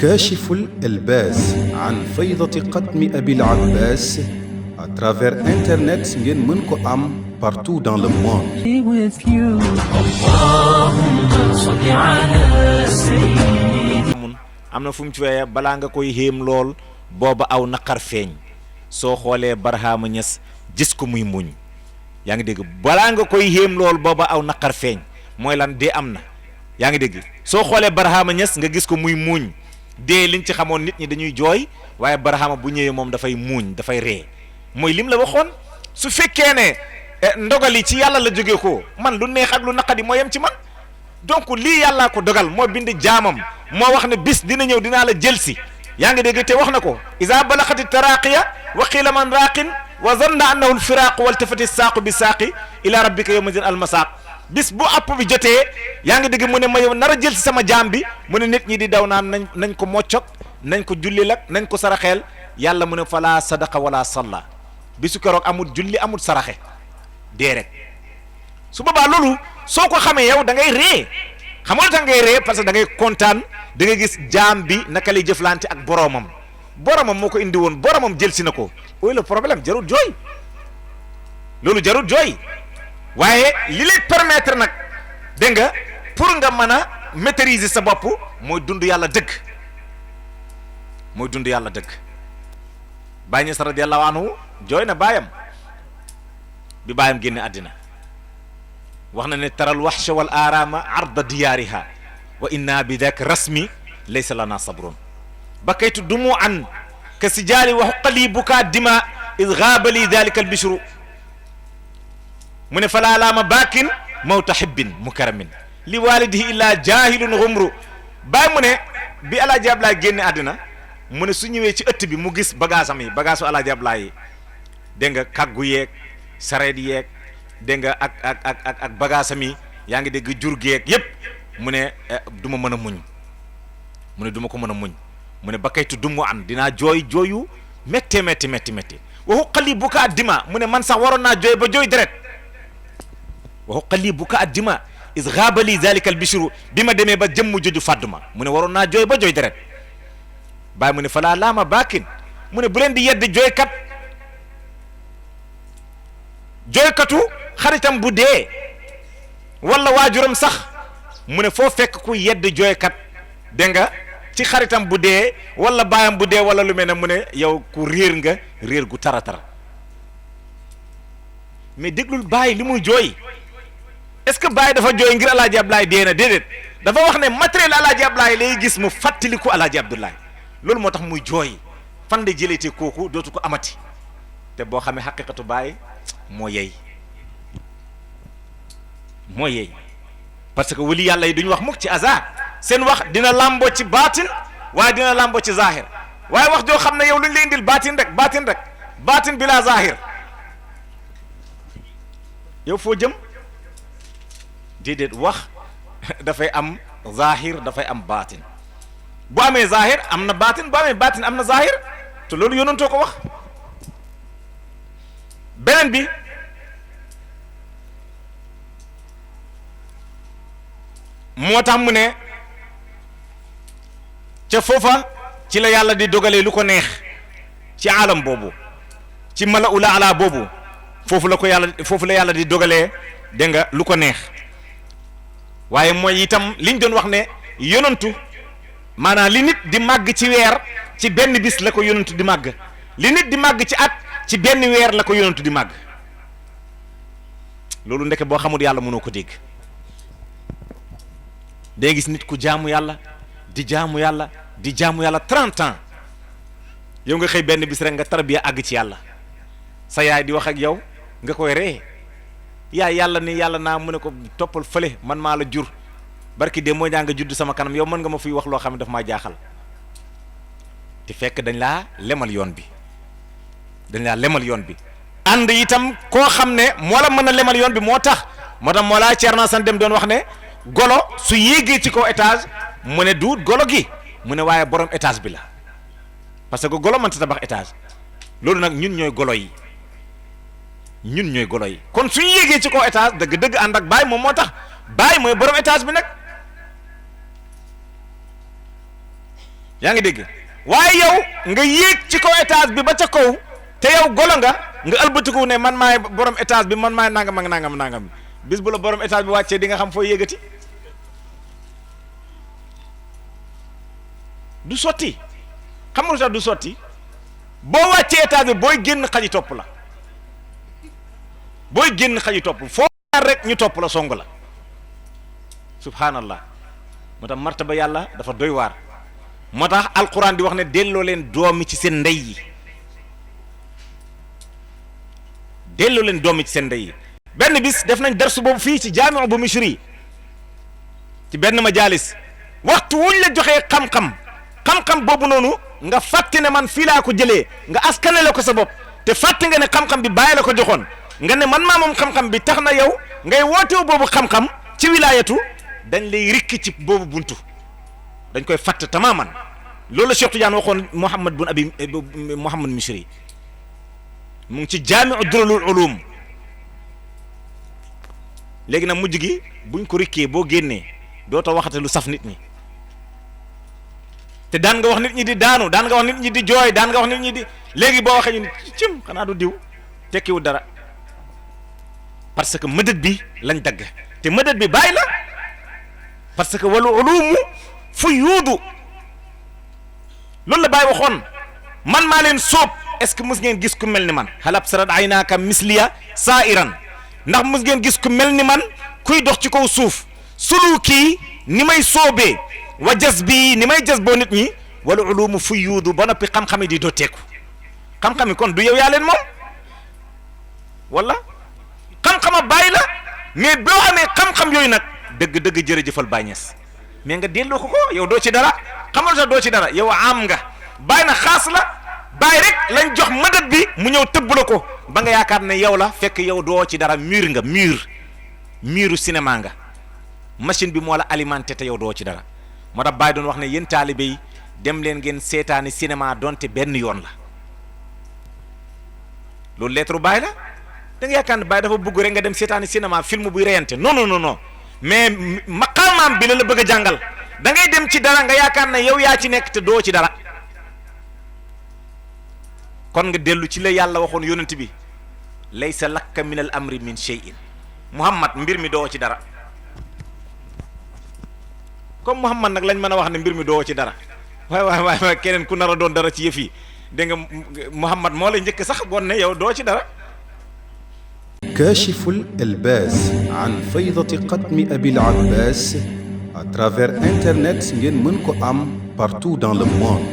كاشف الألباس عن فيضة قدم أبي العباس à travers internet ngeen mën ko am partout dans le monde. am na fu mu ci weye balaa nga koy xéem lool booba aw naqar feeñ soo xoolee Barhama Niass gis ko muy muñ yaa ngi dégg balaa nga koy xéem lool booba aw naqar feeñ mooy lan dee am na yaa ngi dégg soo xoolee Barhama Niass nga gis ko muy muñ dee liñ ci xamoon nit ñi dañuy jooy waaye Barhama bu ñëwee moom dafay muñ dafay ree mooy lim la waxoon su fekkee ne ndogali ci yàlla la jógee ko man lu neex ak lu naqadi moo yem ci man donc lii yàllaa ko dogal moo bind jaamam moo wax ne bis dina ñëw dinaa la jël si yaa ngi dégg te wax na ko isa balaxati taraqiya wa qiila man raqin wa zanna annahu alfiraqu waltafati saaqu bi saaqi ila rabbika yawma din almasaq bis bu app bi jotee yaa ngi dégg mu ne ma yow nar a jël si sama jaam bi mu ne nit ñi di daw naan nañ ko moccog nañ ko jullil ak nañ ko saraxeel yàlla mu ne fala sadaqa wala salla bisu keroog amul julli amul saraxe dee rek su boobaa loolu soo ko xamee yow da ngay ree xam nga tax ngay ree parce que da ngay kontaan da ngay gis jaam bi naka lay jëflante ak boromam moo ko indi woon boromam jël si na ko ooy le problème jarul jooy loolu jarul jooy waaye li lay permettre nag dégg nga pour nga mën a maîtriser sa bopp mooy dund yàlla dëgg Baay Ñas radiyallahu anhu jooy na baayam bi baayam génne àddina wax na ne taral waxsha wal aaraama arda diyaariha wa inna bi dak rasmi laysa lana sabrun bakaytu dumu an ka sijaali wa xuqali bukaa dima id gaaba li dalika albishru mu ne falaa laama baakin mawta hibbin mukaramin li walidihi illa jahilun xumru baay mu ne bi Alaaji Ablaay génne àddina mu ne su ñëwee ci ëtt bi mu gis bagaasam yi bagaasu Alaaji Ablaay yi dégg nga kaggu yeeg sareet yeeg dégg nga ak bagaasam yi yaa ngi dégg jur geeg yépp mu ne du ma mën a muñ mu ne du ma ko mën a muñ mu ne bakaytu dumu an dinaa jooy jooyu métti waxu xali bu ka addima mu ne man sax waroon naa jooy ba jooy deret waxu xali bu ka addima is xaabali zalika al bishru bi ma demee ba jëmm joju fàdduma mu ne waroon naa jooy ba jooy deret bàyyi mu ne falaa laama baakin mu ne bu leen di yedd jooykatu xaritam bu dee wala waajuram sax mu ne foo fekk ku yedd jooykat dégg nga ci xaritam bu dee wala baayam bu dee wala lu mel ne mu ne yow ku réer gu tara mais déglul Baay li muy jooy est-ce que Baay dafa jooy ngir Alaaji Ablaay dee na déedéet dafa wax ne matériel Alaaji Ablaay lay gis mu fàttaliku Alaaji Abdoulaye loolu moo tax muy jooy fan la jëleete kooku dootu ko amati te boo xamee xaqiqatu Baay moo yey parce que wali yàlla yi duñu wax mukk ci hasard seen wax dina làmboo ci baatin waaye dina làmboo ci zahir waaye wax joo xam ne yow luñ lay indil baatin rek baatin bi laa zahir yow foo jëm déedéet wax dafay am zahir dafay am baatin bu amee zahir am na baatin bu amee baatin am na zahir te loolu yonentoo ko wax beneen bi moo tax mu ne ca foofa ci la yàlla di dogalee lu ko neex ci alam boobu ci mala ula ala boobu foofu la yàlla di dogalee dégg nga lu ko neex waaye mooy itam liñ doon wax ne yonantu maanaam li nit di màgg ci weer ci benn bis la ko yonantu di màgg li nit di màgg ci at ci benn weer la ko yonantu di màgg loolu ndeke boo xamul yàlla mënoo ko dégg day gis nit ku jaamu yàlla di jaamu yàlla 30 ans yow nga xëy benn bis rek nga tarbiya àgg ci yàlla sa yaay di wax ak yow nga koy ree yaay yàlla ni yàlla naa mu ne ko toppal fële man maa la jur barki de moo jaa nga judd sama kanam yow mën nga ma fuy wax loo xam ne daf maa jaaxal te fekk dañ laa lemal yoon bi ànd itam koo xam ne moo la mën a lemal yoon bi moo tax moo laa Ceerno San dem doon wax ne golo su yéegee ci kaw étage mu ne duut golo gi mu ne waaye borom étage bi la parce que golo mënta tabax étage loolu nag ñun ñooy golo yi kon suñu yéegee ci kaw étage dëgg ànd ak Baay moom moo tax Baay mooy borom étage bi nag yaa ngi dégg waaye yow nga yéeg ci kaw étage bi ba ca kaw te yow golo nga ëlbatiku ne man maay borom étage bi man maay nangam ak nangam bis bu la borom étage bi wàccee di nga xam foo yéegati du sotti xam nga lu tax du sotti boo wàccee étage bi booy génn xaji topp la booy génn xaji topp foo rek ñu topp la song la subhanallah moo tax martaba yàlla dafa doy waar moo tax alquran di wax ne delloo leen doomi ci seen ndey yi delloo leen doomi ci seen ndey yi benn bis def nañ darsu boobu fii ci jaamiu bu Misri ci benn majalis waxtu wuñ la joxee xam-xam boobu noonu nga fàtte ne man fii laa ko jëlee nga askane la ko sa bopp te fàtte nga ne xam-xam bi bàyyi la ko joxoon nga ne man maa moom xam-xam bi tax na yow ngay wootewu boobu xam-xam ci wilaayatu dañ lay rikki ci boobu buntu dañ koy fàtte tamaman loolu la Cheikh Tidiane waxoon Mouhamad Misri mu ngi ci jaamiu Durarul Ulum léegi nag mujj gi buñ ko rikkee boo génnee dootoo waxate lu saf nit ñi te daan nga wax nit ñi di daanu daan nga wax nit ñi di jooy daan nga wax nit ñi di léegi boo waxee ñu ni cim xanaa du diw tekkiwul dara parce que mëdët bi lañ dagg te mëdët bi bàyyi la parce que wal ulumu fuyuudu loolu la bàyyi waxoon man maa leen sóob est-ce que mus ngeen gis ku mel ni man halab sarat aynaaka misliya sairan ndax mus ngeen gis ku mel ni man kuy dox ci kaw suuf suluki ni may soobee wa jazbi ni may jazboo nit ñi wal ulumu fuyuudu ba noppi xam-xam yi di dooteeku xam-xam yi kon du yow yaa leen moom wala xam-xama bàyyi la mais boo amee xam-xam yooyu nag dëgg-dëgg jërëjëfal Baay Ñas mais nga delloo ko yow doo ci dara xamal sax doo ci dara yow am nga bàyyi na xaas la bàyyi rek lañ jox mëdët bi mu ñëw tëbb la ko ba nga yaakaar ne yow la fekk yow doo ci dara miiru cinéma nga machine bi moo la alimenté te yow doo ci dara moo tax Baay doon wax ne yéen taalibe yi dem leen ngeen seetaani cinéma donte benn yoon la loolu lettre Baay la da nga yaakaar ne Baay dafa bëgg rek nga dem seetaani cinéma film buy reyante non mais maqaamaam bi la bëgg a jàngal da ngay dem ci dara nga yaakaar ne yow yaa ci nekk te doo ci dara kon nga dellu ci la yàlla waxoon yonent bi laysa lakka min al amri min shay'in Muhammad mbir mi doo ci dara comme Muhammad nag lañ mën a wax ne mbir mi doo ci dara waaye keneen ku nar a doon dara ci yëf yi dégg nga Muhammad moo la njëkk sax bon ne yow doo ci dara. كاشف الألباس عن فيضة قتم أبي العباس à travers internet ngeen mën ko am partout dans le monde.